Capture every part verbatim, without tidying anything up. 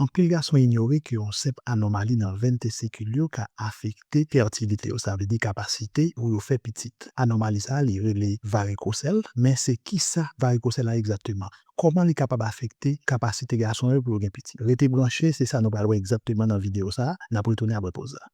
Anpil gason inyore ke yon senp anòmali nan venn testikil yo ka afekte fètilite yo, sa vle di kapasite pou yo fè pitit. Anòmali sa a, li rele varikosèl, men se kisa varikosèl la egzakteman? Kòman li kapab afekte kapasite gason yo pou yo gen pitit? Rete branche, se sa nou pral wè egzakteman nan videyo sa a. N ap retounen apre poz la.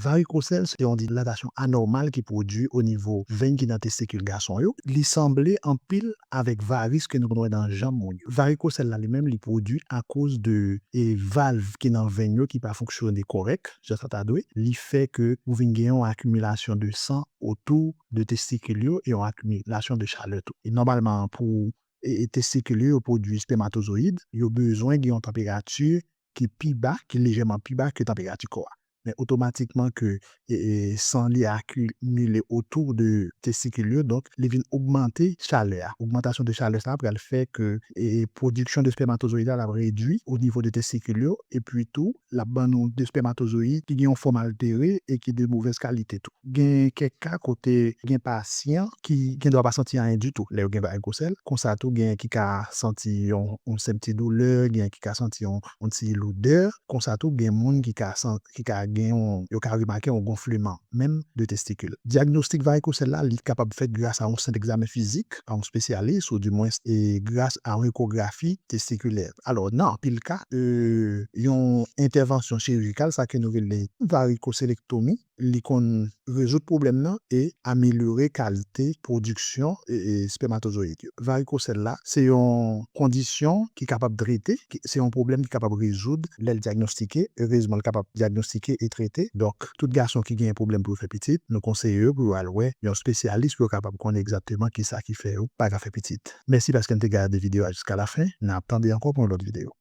Varikosèl se yon dilatasyon anòmal ki pwodui o nivo venn ki nan testikil gason yo. Li sanble anpil avèk varis ke nou konn wè nan janm moun yo. Varikosèl la li menm li pwodui akoz de e, valv ki nan venn yo ki pa fonksyone kòrèk, jan sa ta dwe. Li fè ke ou vin gen yon akimilasyon de san otou de testikil yo e yon akimilasyon de chalè tou. E nòmalman, pou e, e, testikil yo, yo pwodui espèmatozoyid, yo bezwen gen yon tanperati ki pi ba, ki lejèman pi ba ke tanperati kò a. Men otomatikman ke e, e, san li akimile otou de testikil yo, donk li vin ogmante chalè a. Ogmantasyon de chalè sa a pral fè ke e, e, pwodiksyon de espèmatozoyid la ap redui o nivo de testikil yo, epi tou l ap ban nou de espèmatozoyid ki gen yon fòm altere e ki de movèz kalite tou. Gen kèk ka kote gen pasyan ki gen dwa pa santi anyen ditou lè yo gen varikosèl. Konsa tou, gen ki ka santi yon, yon senp ti doulè, gen ki ka santi yon, yon ti loudè. Konsa tou, gen moun ki ka san-, ki ka gen yon, yo ka remake yon gonfleman menm de testikil. Dyagnostik varikosèl la, li kapab fèt gras a yon senp egzamen fizik pa yon espesyalis, ou dimwens, e gras a yon ekografi testikilè. Alò, nan anpil ka, e, yon entèvansyon chirijikal, sa ke nou rele varikoselektomi, li konn rezoud pwoblèm nan e amelyore kalite pwodiksyon e, e, espèmatozoyid yo. Varikosèl la, se yon kondisyon ki kapab trete, ki, se yon pwoblèm ki kapab rezoud lè l dyagnostike. Erezman, l kapab dyagnostike e trete. Donk, tout gason ki gen pwoblèm pou yo fè pitit, nou konseye yo pou yo al wè yon espesyalis pou yo kapab konnen egzakteman kisa ki fè yo pa ka fè pitit. Mèsi paske n te gade videyo a jiska lafen. N ap tande ankò pou yon lòt videyo.